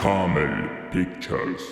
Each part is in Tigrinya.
Amel Pictures.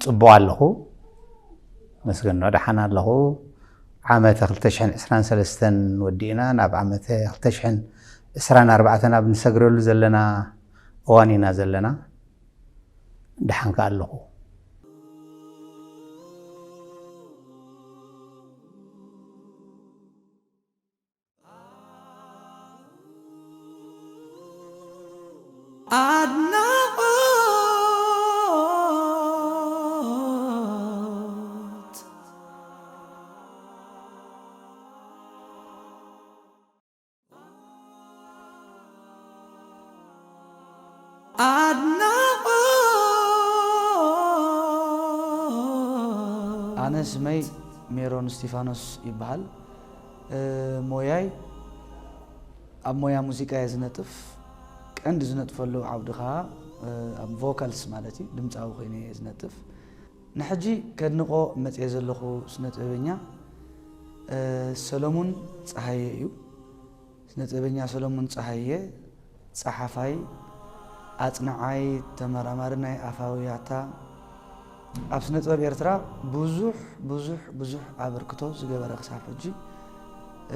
ጽቡቕ ኣለኹ። መስገኖ ደሓን ኣለኹ። ዓመተ ክልተ ሽሕን ዕስራን ሰለስተን ወዲእና ናብ ዓመተ ክልተ ሽሕን ዕስራን ኣርባዕተን ኣብ ንሰግረሉ ዘለና እዋን ኢና ዘለና። ደሓንካ ኣለኹ። ኣድናቖት። ኣድናቖት። ኣነ ስመይ ሜሮን እስቲፋኖስ ይበሃል። እ፣ ሞያይ ኣብ ሞያ ሙዚቃ እየ ዝነጥፍ። ቀንዲ ዝነጥፈሉ ዓውዲ ኸዓ፣ እ፣ ኣብ ቮካልስ ማለት እዩ፣ ድምፃዊ ኮይነ እየ ዝነጥፍ። ንሕጂ ከድንቖ መፅየ ዘለኹ ስነ ጥበበኛ፣ እ፣ ሰሎሙን ፀሃየ እዩ። ስነ ጥበበኛ ሰሎሙን ፀሃየ፣ ፀሓፋይ፣ ኣፅናዓይ፣ ተመራማሪ ናይ ኣፋዊ ያታ፣ ኣብ ስነ ጥበብ ኤርትራ ብዙሕ፣ ብዙሕ፣ ብዙሕ ኣበርክቶ ዝገበረ ክሳብ ሕጂ፣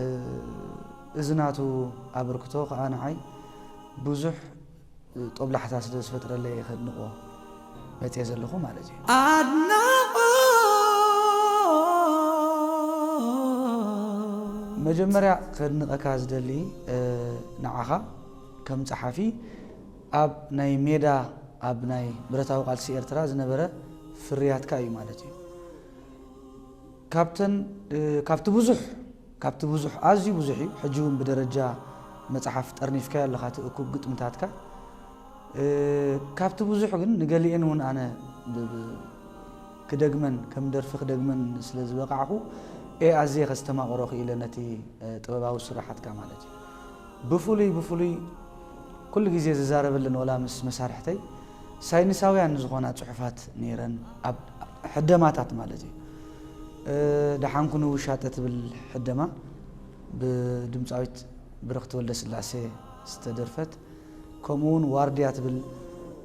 እ፣ እዚ ናቱ ኣበርክቶ ከዓ ንዓይ ብዙሕ ጦብላሕታ ስለ ዝፈጥረለይ እየ ከድንቖ መፅየ ዘለኹ ማለት እዩ። ኣድናቖት። መጀመርያ ከድንቐካ ዝደሊ፣ እ፣ ንዓኻ ከም ጸሓፊ ኣብ ናይ ሜዳ፣ ኣብ ናይ ብረታዊ ቃልሲ ኤርትራ ዝነበረ ፍርያትካ እዩ ማለት እዩ። ካብተን፣ እ፣ ካብቲ ብዙሕ፣ ካብቲ ብዙሕ፣ ኣዝዩ ብዙሕ እዩ። ሕጂ እውን ብደረጃ መጽሓፍ ጠርኒፍካዮ ኣለኻ እቲ እኩብ ግጥምታትካ። እ፣ ካብቲ ብዙሕ ግን ንገሊኤን እውን ኣነ ብ-፣ ብ-፣ ክደግመን፣ ከም ደርፊ ክደግመን ስለ ዝበቃዕኩ፣ እየ ኣዝየ ከስተማቕሮ ክኢለ ነቲ፣ እ፣ ጥበባዊ ስራሓትካ ማለት እዩ። ብፍሉይ፣ ብፍሉይ ኩሉ ግዜ ዝዛረበለን ወላ ምስ መሳርሕተይ ሳይንሳውያን ዝኾና ጽሑፋት ነይረን፣ ኣብ ሕደማታት ማለት እዩ። እ፣ ደሓንኩ ንውሻጠ ትብል ሕደማ ብድምጻዊት ብርኽቲ ወልደስላሴ ዝተደርፈት፣ ከምኡ እውን ዋርድያ ትብል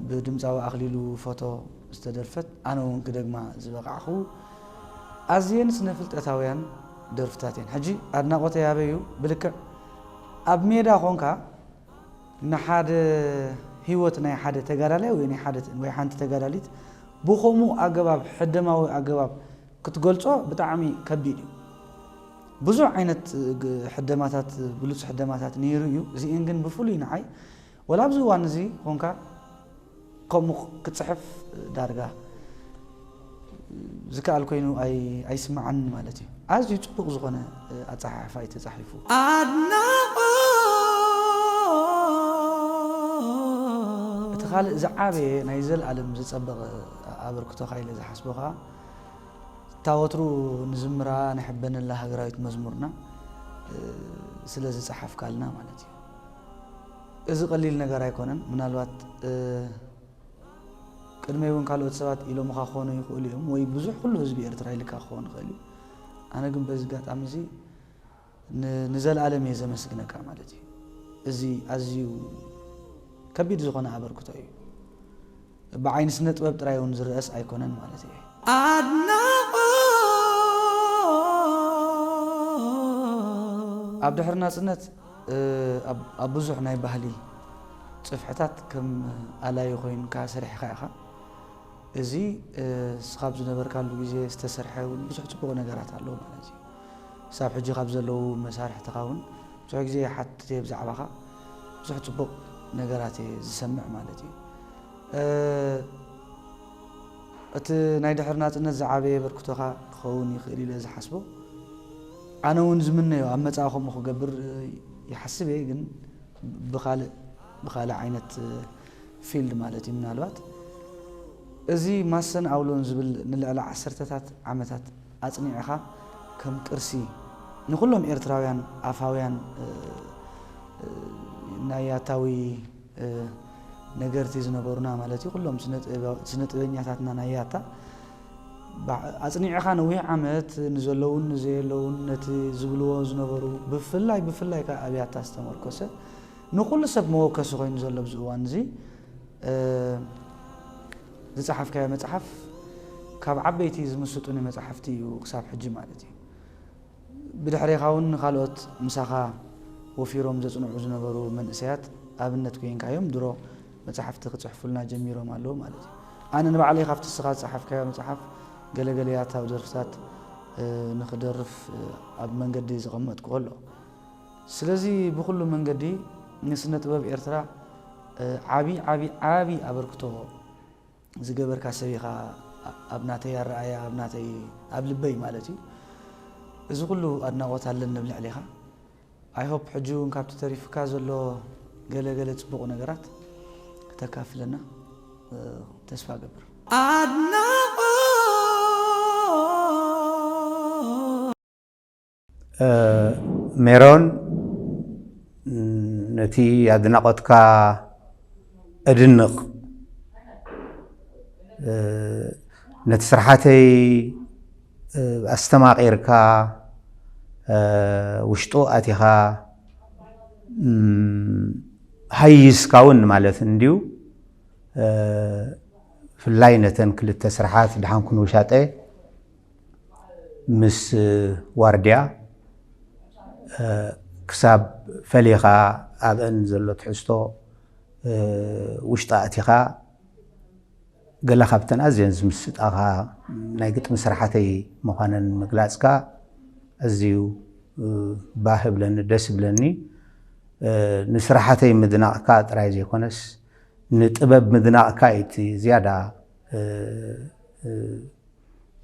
ብድምጻዊ ኣኽሊሉ ፎቶ ዝተደርፈት፣ ኣነ እውን ክደግማ ዝበቃዕኹ ኣዝየን ስነ ፍልጠታውያን ደርፍታት እየን። ሕጂ ኣድናቖተይ ኣበይ እዩ? ብልክዕ ኣብ ሜዳ ኾንካ ንሓደ ህይወት ናይ ሓደ ተጋዳላይ ወይ ናይ ሓደ፣ ወይ ሓንቲ ተጋዳሊት ብኸምኡ ኣገባብ፣ ሕደማዊ ኣገባብ ክትገልጾ ብጣዕሚ ከቢድ እዩ። ብዙሕ ዓይነት ግ-፣ ሕደማታት፣ ብሉጽ ሕደማታት ነይሩ እዩ። እዚኤን ግን ብፍሉይ ንዓይ፣ ወላ ኣብዚ እዋን እዚ ኾንካ ከምኡ ክጽሕፍ ዳርጋ ዝከኣል ኮይኑ ኣይ-፣ ኣይስምዓንን ማለት እዩ። ኣዝዩ ጽቡቕ ዝኾነ ኣጸሓሕፋ እዩ ተጻሒፉ። ኣድናቖት። እቲ ካልእ ዝዓበየ ናይ ዘልኣለም ዝጸበቐ ኣበርክቶኻ ኢለ ዝሓስቦ ኸኣ፣ እታ ወትሩ ንዝምራ ንሕበነላ ሃገራዊት መዝሙርና፣ እ፣ ስለ ዝጸሓፍካልና ማለት እዩ። እዚ ቀሊል ነገር ኣይኮነን። ምናልባት፣ እ፣ ቅድመይ እውን ካልኦት ሰባት ኢሎምኻ ክኾኑ ይኽእሉ እዮም፣ ወይ ብዙሕ ኩሉ ህዝቢ ኤርትራ ኢልካ ክኸውን ይኽእል እዩ። ኣነ ግን በዚ ኣጋጣሚ እዚ ን-፣ ንዘለኣለም እየ ዘመስግነካ ማለት እዩ። እዚ ኣዝዩ ከቢድ ዝኾነ ኣበርክቶ እዩ። ብዓይኒ ስነ ጥበብ ጥራይ እውን ዝረኣስ ኣይኮነን ማለት እየ። ኣድናቖት። ኣብ ድሕሪ ናጽነት፣ እ፣ ኣብ፣ ኣብ ብዙሕ ናይ ባህሊ ጽፍሕታት ከም ኣላዪ ኮይንካ ሰሪሕኻ ኢኻ። እዚ፣ እ፣ ንስኻ ኣብ ዝነበርካሉ ግዜ ዝተሰርሐ እውን ብዙሕ ጽቡቕ ነገራት ኣለዎ ማለት እዩ። ክሳብ ሕጂ ካብ ዘለዉ መሳርሕትኻ እውን ብዙሕ ግዜ ይሓትት እየ ብዛዕባኻ፣ ብዙሕ ጽቡቕ ነገራት እየ ዝሰምዕ ማለት እዩ። እ፣ እቲ ናይ ድሕሪ ናጽነት ዝዓበየ ኣበርክቶኻ ክኸውን ይኽእል ኢለ ዝሓስቦ፣ ኣነ እውን ዝምነዮ ኣብ መጻኢ ከምኡ ክገብር ይሓስብ እየ፣ ግን ብኻልእ፣ ብኻልእ ዓይነት ፊልድ ማለት እዩ። ምናልባት እዚ ማሰን ኣውሎን ዝብል ንልዕሊ ዓሰርተታት ዓመታት ኣጽኒዕኻ ከም ቅርሲ ንኹሎም ኤርትራውያን ኣፋውያን፣ እ፣ እ፣ ናይ ያታዊ፣ እ፣ ነገርቲ ዝነበሩና ማለት እዩ፣ ኩሎም ስነ ጥበባ-፣ ስነ ጥበበኛታትና ናይ ያታ ባ-፣ ኣጽኒዕኻ ነዊሕ ዓመት ንዘለውን ንዘየለውን ነቲ ዝብልዎ ዝነበሩ ብፍላይ፣ ብፍላይ ከኣ ኣብ ያታ ዝተመርኮሰ ንኹሉ ሰብ መወከሲ ኮይኑ ዘሎ ኣብዚ እዋን እዚ፣ እ፣ ዝጸሓፍካዮ መጽሓፍ ካብ ዓበይቲ ዝምስጡኒ መጽሓፍቲ እዩ ክሳብ ሕጂ ማለት እዩ። ብድሕሬኻ እውን ንኻልኦት ምሳኻ ወፊሮም ዘጽንዑ ዝነበሩ መንእሰያት ኣብነት ኮይንካዮም። ድሮ መጽሓፍቲ ክጽሕፉልና ጀሚሮም ኣለዉ ማለት እዩ። ኣነ ንባዕለይ ካብቲ ንስኻ ዝጸሓፍካዮ መጽሓፍ ገለገለ ያታዊ ደርፍታት፣ እ፣ ንኽደርፍ፣ እ፣ ኣብ መንገዲ ዘቐመጥኩ ኣሎ። ስለዚ ብኹሉ መንገዲ ንስነ ጥበብ ኤርትራ፣ እ፣ ዓቢ፣ ዓቢ፣ ዓቢ ኣበርክቶ ዝገበርካ ሰብ ኢኻ፣ ኣብ ናተይ ኣረኣእያ፣ ኣብ ናተይ፣ ኣብ ልበይ ማለት እዩ። እዚ ኩሉ ኣድናቖት ኣለኒ ኣብ ልዕሌኻ። I hope ሕጂ እውን ካብቲ ተሪፉካ ዘሎ ገለ ገለ ጽቡቕ ነገራት ክተካፍለና፣ እ፣ ተስፋ እገብር። ኣድናቖት። እ፣ ሜሮን፣ ነቲ ኣድናቖትካ እድንቕ። እ፣ ነቲ ስርሓተይ፣ እ፣ ኣስተማቒርካ፣ እ፣ ውሽጡ ኣቲኻ፣ እም፣ ሃይስካ እውን ማለት እንድዩ። እ፣ ብፍላይ ነተን ክልተ ስርሓት ደሓንኩን ውሻጠ ምስ ዋርድያ፣ እ፣ ክሳብ ፈሊኻ ኣብአን ዘሎ ትሕዝቶ፣ እ፣ ውሽጢ ኣእቲኻ ገለ ካብተን ኣዝየን ዝምስጣኻ ናይ ግጥሚ ስራሓተይ ምዃነን ምግላጽካ ኣዝዩ፣ እ፣ ባህ እብለኒ፣ ደስ እብለኒ። እ፣ ንስራሓተይ ምድናቕካ ጥራይ ዘይኮነስ ንጥበብ ምድናቕካ እዩ እቲ ዝያዳ፣ እ፣ እ፣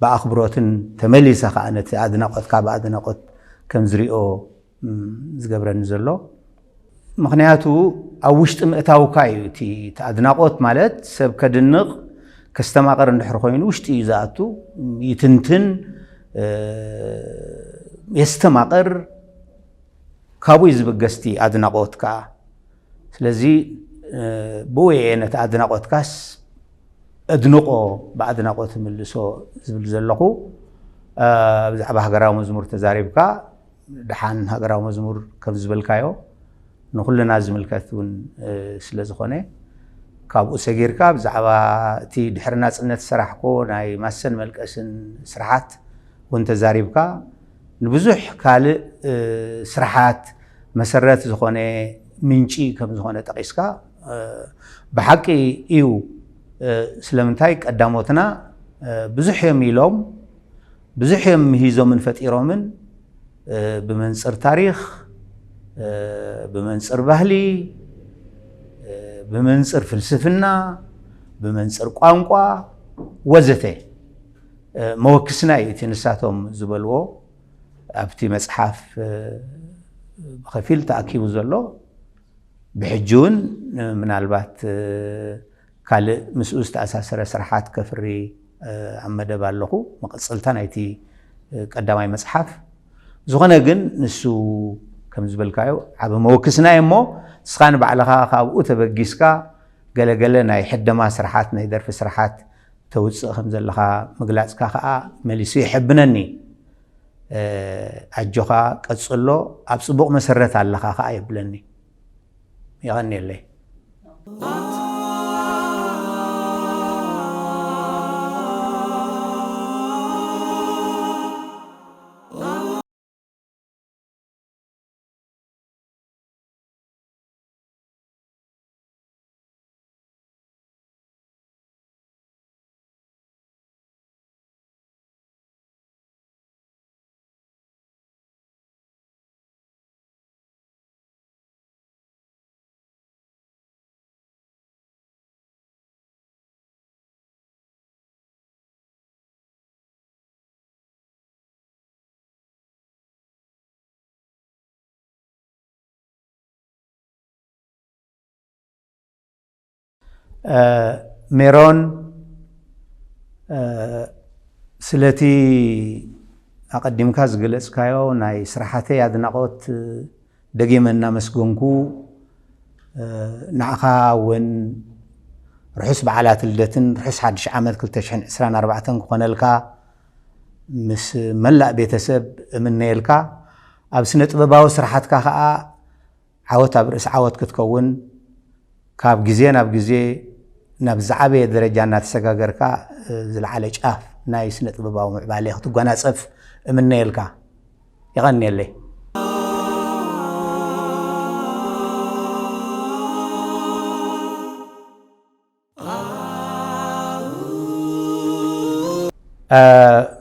ብኣኽብሮትን ተመሊሰ ከኣ ነቲ ኣድናቖትካ ብኣድናቖት ከም ዝሪኦ፣ እም፣ ዝገብረኒ ዘሎ። ምኽንያቱ ኣብ ውሽጢ ምእታውካ እዩ እቲ፣ እቲ ኣድናቖት ማለት ሰብ ከድንቕ፣ ከስተማቕር እንድሕር ኮይኑ ውሽጢ እዩ ዝኣቱ፣ ይትንትን፣ እ፣ የስተማቕር፣ ካብኡ እዩ ዝብገስ እቲ ኣድናቖት ከኣ። ስለዚ፣ እ፣ ብኡ እየ ነቲ ኣድናቖትካስ እድንቖ፣ ብኣድናቖት እምልሶ ዝብል ዘለኹ። እ፣ ብዛዕባ ሃገራዊ መዝሙር ተዛሪብካ፣ ደሓን ሃገራዊ መዝሙር ከም ዝበልካዮ ንኹልና ዝምልከት እውን፣ እ፣ ስለ ዝኾነ፣ ካብኡ ሰጊርካ ብዛዕባ እቲ ድሕሪ ናጽነት ዝሰራሕኮ ናይ ማሰን መልቀስን ስራሓት እውን ተዛሪብካ፣ ንብዙሕ ካልእ፣ እ፣ ስራሓት መሰረት ዝኾነ ምንጪ ከም ዝኾነ ጠቒስካ፣ እ፣ ብሓቂ እዩ። እ፣ ስለምንታይ ቀዳሞትና፣ እ፣ ብዙሕ እዮም ኢሎም፣ ብዙሕ እዮም ምሂዞምን ፈጢሮምን፣ እ፣ ብመንጽር ታሪኽ፣ እ፣ ብመንጽር ባህሊ፣ እ፣ ብመንጽር ፍልስፍና፣ ብመንጽር ቋንቋ ወዘተ፣ እ፣ መወክስና እዩ እቲ ንሳቶም ዝበልዎ ኣብቲ መጽሓፍ፣ እ፣ ብኸፊል ተኣኪቡ ዘሎ። ብሕጂ እውን፣ እ፣ ምናልባት፣ እ፣ ካልእ ምስኡ ዝተኣሳሰረ ስራሓት ከፍሪ፣ እ፣ ኣብ መደብ ኣለኹ። መቐጸልታ ናይቲ፣ እ፣ ቀዳማይ መጽሓፍ። ዝኾነ ግን ንሱ ከም ዝበልካዮ ዓቢ መወክስና እዩ እሞ፣ ንስኻ ንባዕልኻ ካብኡ ተበጊስካ ገለገለ ናይ ሕደማ ስርሓት፣ ናይ ደርፊ ስርሓት ተውፅእ ከም ዘለኻ ምግላፅካ ከዓ መሊሱ የሐብነኒ። ኣጆኻ ቀፅሎ፣ ኣብ ፅቡቕ መሰረት ኣለኻ ከዓ የብለኒ። የቐንየለይ። ሜሮን፣ ስለቲ ኣቐዲምካ ዝገለጽካዮ ናይ ስራሓተይ ኣድናቖት ደጊመ እናመስገንኩ፣ ንዓኻ እውን ርሑስ በዓላት ልደትን ርሑስ ሓድሽ ዓመት ክልተ ሽሕን ዕስራን ኣርባዕተን ክኾነልካ ምስ መላእ ቤተሰብ እምነየልካ። ኣብ ስነ ጥበባዊ ስራሓትካ ኸኣ ዓወት ኣብ ርእሲ ዓወት ክትከውን፣ ካብ ግዜ ናብ ግዜ ናብ ዝዓበየ ደረጃ እናተሰጋገርካ፣ ዝለዓለ ጫፍ ናይ ስነ ጥበባዊ ምዕባለ ክትጓናጸፍ እምነየልካ። የቐንየለይ።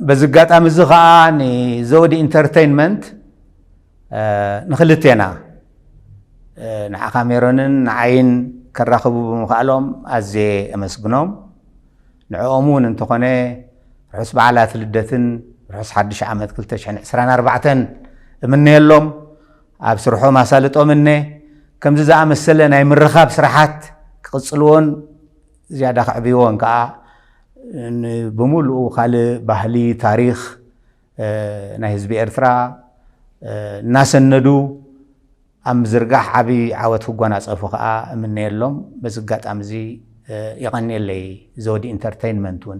በዚ ኣጋጣሚ እዚ ኸኣ ንዘውዲ ኢንተርተይንመንት፣ ንኽልቴና፣ ንዓኻ ሜሮንን ንዓይን ከራኽቡ ብምኽኣሎም ኣዝየ ኣመስግኖም። ንዕኦም እውን እንተኾነ ርሑስ በዓላት ልደትን ርሑስ ሓድሽ ዓመት ክልተ ሽሕን ዕስራን ኣርባዕተን እምነየሎም። ኣብ ስርሖም ኣሳልጦም እነ ከምዚ ዝኣመሰለ ናይ ምርኻብ ስራሓት ክቕጽልዎን ዝያዳ ከዕብይዎን ከኣ፣ ን-፣ ብምሉኡ ካልእ ባህሊ፣ ታሪኽ፣ እ፣ ናይ ህዝቢ ኤርትራ፣ እ፣ እናሰነዱ ኣብ ምዝርጋሕ ዓቢ ዓወት ክጓናጸፉ ከኣ እምነየሎም። በዚ ኣጋጣሚ እዚ፣ እ፣ የቐንየለይ ዘውዲ ኢንተርተይንመንት እውን።